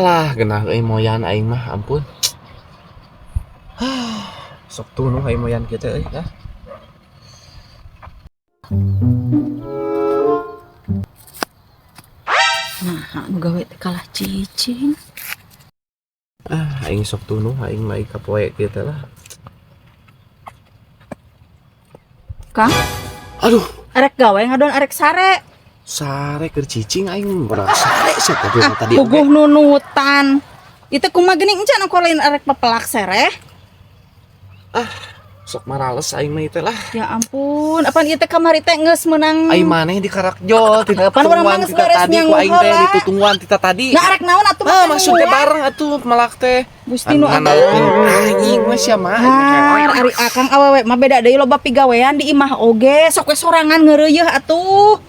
Alah, genah euy moyan aing mah, ampun. Sok tunuh aing moyan kieu teh euy, ah. Nah, nu gawe teh kalah cicing. Ah, aing sok tunuh aing mah ka poe kieu teh lah. Kang, Aduh, arek gawe ngadon arek sare. Sare keur cicing aing urang sare sia teh tadi. Puguh nunutan. Itu kumaha geuning encan aku lain arek pepelak sereh. Sok marales aing mah ieu teh lah. Ya ampun, apaan ieu teh kamari teh geus meunang. Aing maneh di karakjol tita Pan urang mah tungguan geus tita beres tadi ku aing teh nyangu heula. ditutungguan tita tadi. Nah, arek naon atuh? Ah, maksud teh bareng atuh melak teh. Gusti nu agung. Anjing mah sia mah. Har, ari akang awewe mah beda deui, loba pigawean di imah oge, sok we sorangan ngeureuyeh atuh.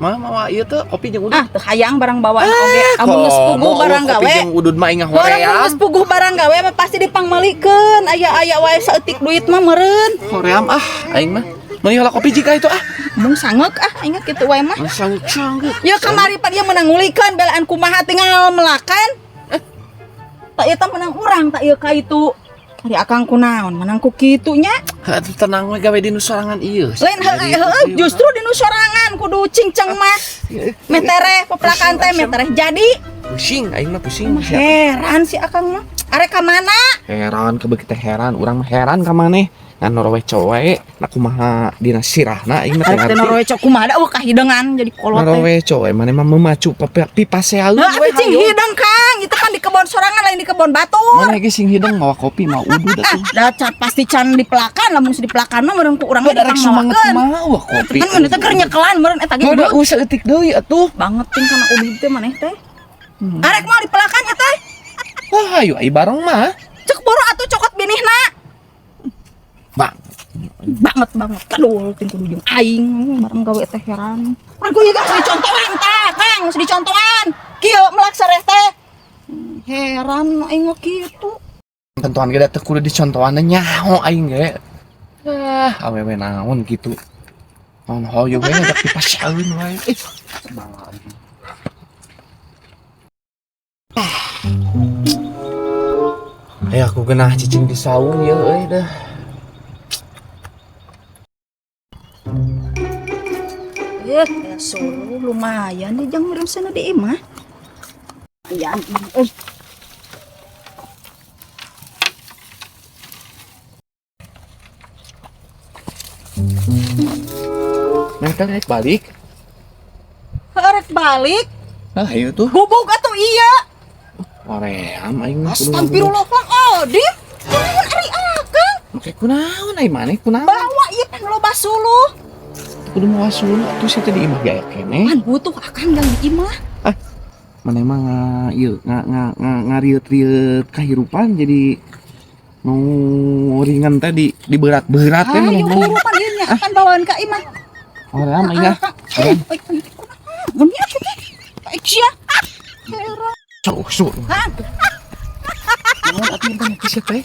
Mah mawa ieu teh kopi jeung udud. Ah, teu hayang barang bawaan oge. Amun geus puguh barang kopi gawe. Jeung udud mah aing Orang hoream. Geus puguh barang gawe mah pasti dipangmeulikeun. Aya-aya wae saeutik duit mah meureun. Hoream ah aing mah. Meuli heula kopi jika itu ah. Mung sangeuk ah aing kitu wae mah. Sanggeuk-sanggeuk. Ya kamari pan ieu menang ngulikeun belaan kumaha tinggal melakan. Tak ieu teh menang urang tak ieu ka itu. Ari akang kunaon menang ku kitu nya. Atuh tenang we gawe di nu sorangan ieu. Lain heueuh heueuh, justru di nu sorangan kudu cingceng mah. Metereh pepelakan teh metereh jadi. Pusing aing mah pusing. Heran si akang mah. Arek ka mana? Heran ke teh heran, urang mah heran ka maneh. Ngan norowe cowe, na kumaha dina sirahna aing mah teu Arek teh ngarti. norowe cok kumaha da eueuh kahideungan jadi kolot teh. Norowe cowe maneh mah memacu pipasealun Heuh, we atuh cing hayo. hideng Kang, itu kan di kebon sorangan lain di kebon batur. Maneh ge sing hideng mawa kopi mawa udud atuh. Da cat pasti can dipelakan, lamun dipelakan mah meureun ku urang mah Rek sumanget dipangmawakeun. kumaha wah kopi. Kan mun teh keur nyekelan meureun eta ge. Udah usah eutik deui atuh. Banget ting kana udud teh maneh teh. Arek moal dipelakan ya teh. Wah, hayu ai bareng mah. Cek boro atuh cokot binihna. Bang. Banget banget. Aduh, ting kudu jeung aing bareng gawe teh heran. Pan ku ieu kan dicontohan tah, Kang, geus dicontohan. Kieu melak sareh teh. Heran aing mah kitu. Tentuan ge da teu kudu dicontohan nyaho aing ge. Ah, awewe naon kitu. Naon hoyong we ngajak pipasealun wae. Ih, bala. Ayo aku genah cicing di saung ya euy dah. Eh, solo lumayan di jang meureun sana di imah. Lumayan euy. Nah, kan rek balik. Rek balik. Ah, ayo tuh. Gubuk atuh iya. Hoream aing mah kudu Astagfirullah Kang Odim. Kunaon ari akang? Make kunaon aing maneh kunaon? Bawa ieu pan loba suluh. Kudu mawa suluh atuh sia teh di imah ge aya keneh. Pan butuh akang yang di imah. Maneh mah nga ieu nga nga nga ngarieu-rieut kahirupan jadi nu ringan teh di berat-berat teh Ayo maneh mah. buru pan ieu nya akan bawaan ka imah. Hoream aing ah. Hoream. Guni atuh teh. Baik sia. Heran. Sok sok. Kang, Naon atuh teh sia teh?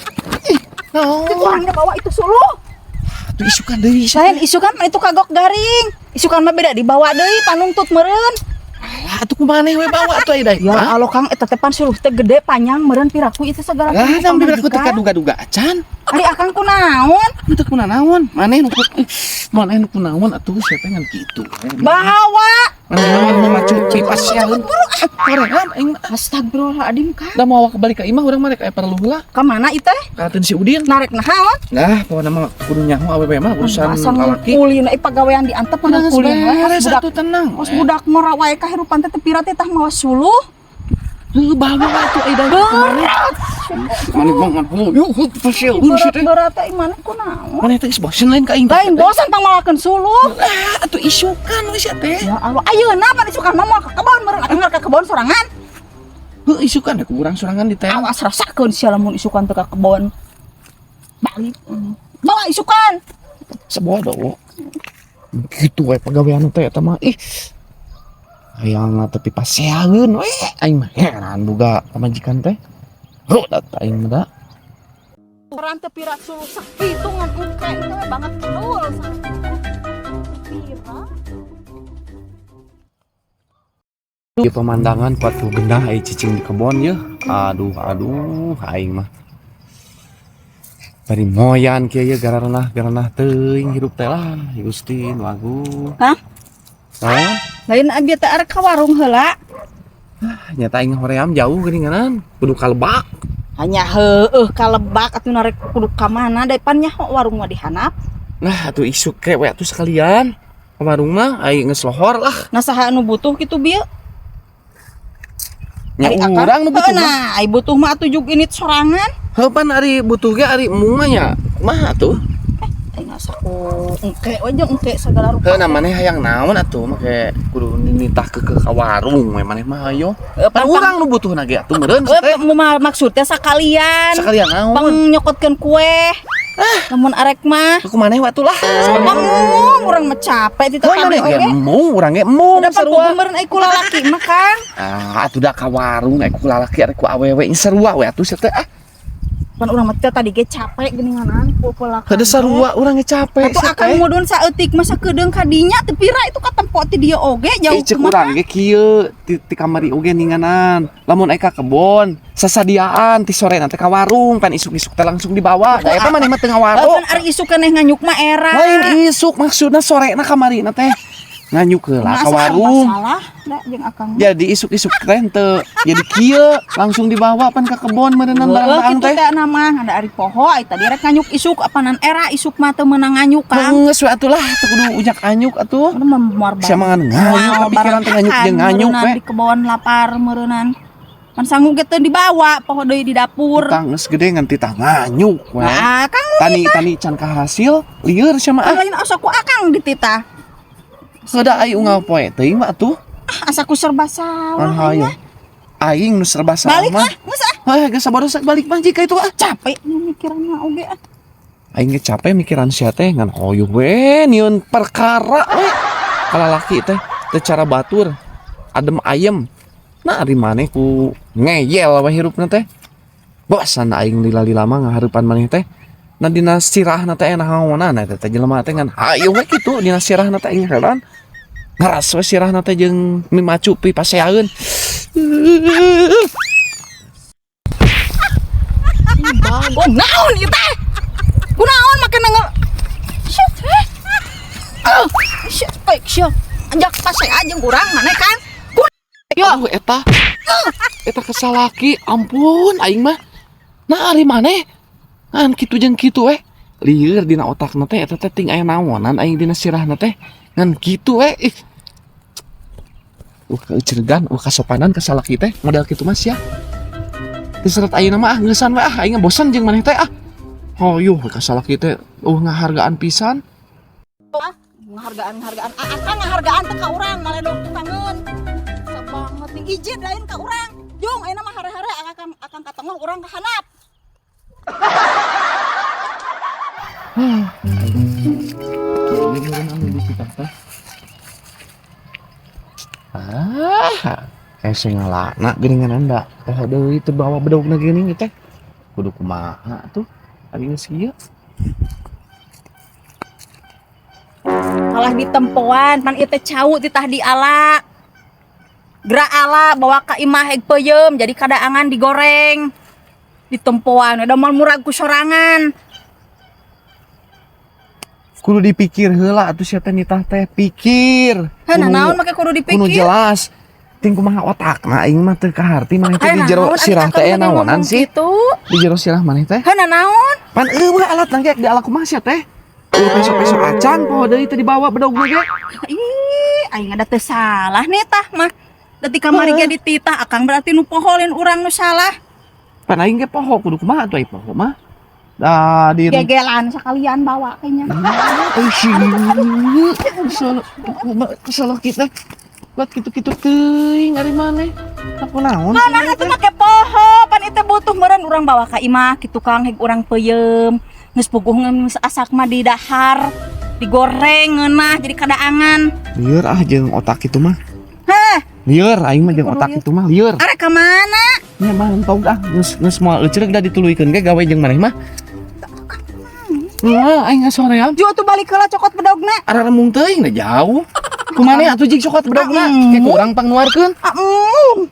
Ih, naon? itu orangnya bawa itu suluh. Atuh isukan deui sia. Lain isukan mah itu kagok garing. Isukan mah beda dibawa deui panungtut meureun. Alah atuh kumaneh we bawa atuh aya Ya Allah Kang, eta teh pan suluh teh gede panjang meureun piraku itu segala Lah, sampe aku teh kaduga-duga acan. Ari akang kunaon? Teu kunaon, maneh nu maneh nu kunaon atuh sia teh ngan kitu. Bawa. Maneh naon memacu pipasealun. Hoream aing mah. Astagfirullahaladzim Kang. Da mawa kebalik ka imah urang mah rek aya perlu heula. Ka mana ieu teh? Katen si Udin. Narek naon? Lah, pokona mah kudu nyaho awewe mah urusan Asa lalaki. Kulin euy pagawean diantep mana kulin we. Beres Budak atuh tenang. Kos budak ngora wae kahirupan teh teu pira teh tah mawa suluh. Heuh, bawa atuh aya da kumaneh. Maneh mah ngan hoyong pipasealun sia teh. Berat-berat teh mana kunaon? Maneh teh geus bosen lain ka aing. Lain bosan tang malakeun suluh. Lah, atuh isukan we sia teh. Ya Allah, ayeuna pan isukan mah moal ka kebon meureun akang ka kebon sorangan. Heuh, isukan ku urang sorangan di teh. Awas rasakeun sia lamun isukan teu ka kebon. Balik. Bawa isukan. Sebodoh. Gitu we pagawean teh eta mah. Ih. Hayang tapi pasealun we aing mah heran boga pamajikan teh. Heuh, da aing mah da. Orang teu pira suluh sakitu ngan engke teh banget kedul. Pira. Ieu pemandangan kuat ku genah ai cicing di kebon ye. Aduh aduh, aing mah. Bari moyan kieu ye, garanah garanah teuing hirup teh lah, Gusti nu agung. Hah? Naon? Lain abi teh arek ka warung heula. Nyata aing hoream jauh geuninganan, kudu ka lebak. Hanya heueuh ka lebak atuh, narek kudu ka mana da pan nyaho warung mah dihanap. Nah, atuh isuk ke we atuh sekalian. Ka warung mah aing geus lohor lah. Nah, saha anu butuh kitu bieu? Nya Ari akang? urang nu butuh Heuh, mah. nah, ai butuh mah atuh juk ini sorangan. Heuh, pan ari butuh ge ari embung mah nya kumaha atuh? Aing asa ku engke we jeung engke sagala rupa. Heuh, nah maneh hayang naon atuh make kudu nitah ke ka warung we maneh mah hayo. Heuh, Pan urang nu butuhna ge atuh meureun Heuh, teh. Maksudnya sekalian. Sekalian naon? Pang nyokotkeun kue. Lamun arek mah. Ku maneh we atuh lah. Embung urang mah capek ti Heuh, tadi maneh ge oge. embung, urang ge embung Udah pan sarua. meureun ai ku lalaki mah, Kang. Ah, atuh da ka warung ai ku lalaki arek ku awewe sarua we atuh sia teh ah. Pan urang mah teh tadi ge capek geuninganan pulpulakan. Heuh, sarua urang ge capek Atuh sia akang teh. mudun saeutik masa kedeung ka dinya teu pira itu katempo ti dieu oge jauh. Eh, cek kumaha. urang ge kieu ti kamari oge ninganan. Lamun ai ka kebon, sasadiaan ti sore nanti ka warung, pan isuk-isuk teh langsung dibawa. Da eta maneh mah teu ngawaro. Pan ari isuk keneh nganyuk mah era. Lain isuk, maksudna sorena kamarina teh. Nganyuk heula ka Masa warung. salah da jeung akang. Jadi isuk-isuk teh henteu jadi kieu, langsung dibawa pan ka kebon meureunan Heueuh barang-barang kitu teh. teh nama ada ari poho ai tadi rek nganyuk isuk apanan era isuk mah teu meunang nganyuk, Kang. Geus we atuh lah, teu kudu ujak anyuk atuh. Aduh mah moal Sia mah nganyuk pikiran teh nganyuk jeung nganyuk we. Di kebon lapar meureunnan. Pan sanggup ge teu dibawa poho deui di dapur. Tang geus gede ngan titah nganyuk we. Nah, Kang. Tani tani can kahasil lieur sia mah ah. Lain asa ku akang dititah. Heuda ai unggal poe teuing mah atuh. Ah, asa ku serba salah. An hayo. Aing nu serba salah Balik mah. ah, geus ah. Heuh, geus sabodo sok balik mah jika itu ah. Capek mikiranna oge ah. Aing ge capek mikiran sia teh ngan hoyuh we nieun perkara we. Kalalaki teh teu cara batur. Adem ayem. Nah, ari maneh ku ngeyel we hirupna teh. Bosan aing lila-lila mah ngahareupan maneh teh. Nah, dina sirahna teh nahaonan eta teh jelema teh ngan hayu we kitu dina sirahna teh aing heran. Ngaras we sirahna teh jeung mimacu pipaseaeun. Bagong naon ieu teh? Kunaon make nengel? Shit, eh. Ah, shit, eh, sia. Anjak pasea jeung urang maneh kan? Yo, Aduh eta. Eta kesalaki, ampun aing mah. Nah, ari maneh ngan kitu jeung kitu eh. Lieur dina otakna teh eta teh ting aya naonan aing dina sirahna teh. Ngan kitu eh. Ih. Kaeuceurgan, kasopanan ka salaki teh model kitu mah sia. Teu seret ayeuna mah ah, ngeusan we ah, aing bosan jeung maneh teh ah. Hoyuh ka salaki teh ngahargaan pisan. Ngahargaan ngahargaan. Ah, akang ngahargaan teh ka urang maledog tukangeun. Sabanget ning izin lain ka urang. Jung, ayeuna mah hare-hare akang akang ka tengah, urang ka handap. Ini meureun anu di kita teh. Ah, hese ngalana geuningan anda. Poho deui teu bawa bedogna geuning teh. Kudu kumaha tuh? Ari geus kieu. Kalah ditempoan, pan ieu teh cau titah diala. Gerak ala bawa ka imah heg peuyeum jadi kadaangan digoreng. Ditempoan da moal murag ku sorangan. Kudu dipikir heula atuh sia teh nitah teh, pikir. Heuh, naon make kudu Kudu dipikir? jelas. Ting kumaha otakna aing mah teu kaharti maneh teh di jero naon, sirah ari teh akang naonan ngomong sih? kitu? Di jero sirah maneh teh. Heuh, naon? Pan eueuh alat nangge di ala kumaha sia teh? Eueuh peso-peso acan poho deui teu dibawa bedogna ge. Ih, aing ada teu salah nih tah mah. Dadi kamari ge dititah akang berarti nu poho lain urang nu salah. Pan aing ge poho kudu kumaha atuh aing poho mah. Da di Gegelan sekalian bawa kayaknya. Eh, sih. Kesel kesel kita. Buat kitu-kitu teuing ari maneh. Aku naon? Nah, itu make poho, pan itu butuh meureun urang bawa ka imah kitu Kang heg urang peuyeum. Geus puguh geus asak mah di dahar, digoreng ngeunah jadi kadaangan. Lieur ah jeung otak itu mah. Heh, Lieur aing mah jeung otak itu mah lieur. Arek ka mana? Nya mah entog ah, geus geus moal euceureuh da dituluykeun ge gawe jeung maneh mah. Wah, aing soream. Ju atuh balik heula cokot bedogna. Araremung teuing da jauh. Kumaha atuh jig cokot bedogna? Ah. Kayak kurang pangnuarkeun. Ah, mm.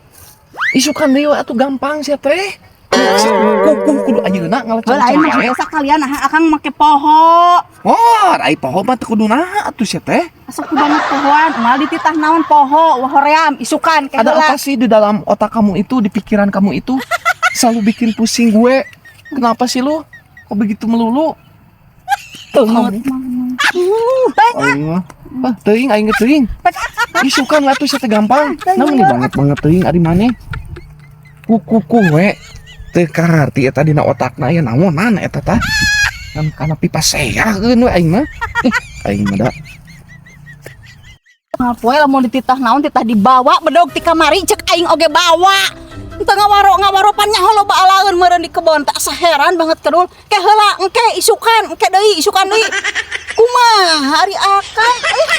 Isukan deui we atuh, gampang sia teh. Kuku kudu ayeuna Heula aing mah ngalecong. Biasa kalian nah akang make poho. Oh, ai poho mah teu kudu naha atuh sia teh. Asa ku banget pohoan, moal dititah naon poho, wah hoream isukan ke Ada heula. apa sih di dalam otak kamu itu, di pikiran kamu itu selalu bikin pusing gue? Kenapa sih lu? Kok begitu melulu? Kamu. Aing mah. Ah, teuing aing ge teuing. Isukan lah tuh sia teh, gampang. Nah, nih banget banget teuing ari maneh. Kuku ku we. Teu kaharti eta dina otakna aya naonan eta tah. Kan kana pipaseakeun we aing mah. Ih, aing mah da. Poe lamun dititah naon, titah dibawa bedog ti kamari, cek aing oge bawa. Entah ngawaro ngawaro pan nyaho loba alaeun meureun di kebon teh, asa heran banget kedul. Ke heula, engke isukan, engke deui, isukan deui. Kumaha ari akang? Eh.